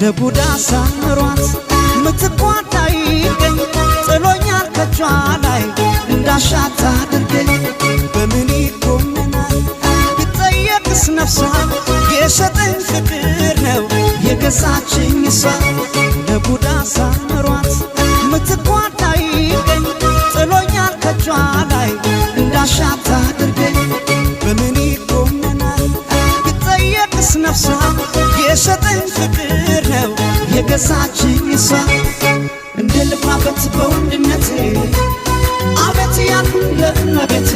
ለጉዳ ሳምሯት ምትኳን አይገኝ፣ ጥሎኛል ከጇ ላይ እንዳሻት አድርገኝ። በምን ይኮነናል ብጠየቅስ ነፍሷ? የሸጠኝ ፍቅር ነው የገዛችኝ እሷ። ለጉዳ ሳምሯት ምትኳን አይገኝ፣ ጥሎኛል ከጇ ላይ እንዳሻት አድርገኝ። በምን ይኮነናል ብጠየቅስ ነፍሷ? የሸጠኝ ፍቅር ነው የገዛችኝ እሷ። እንደ ልኩራበት በወንድነቴ፣ አቤት ያልኩኝ ለእመቤቴ።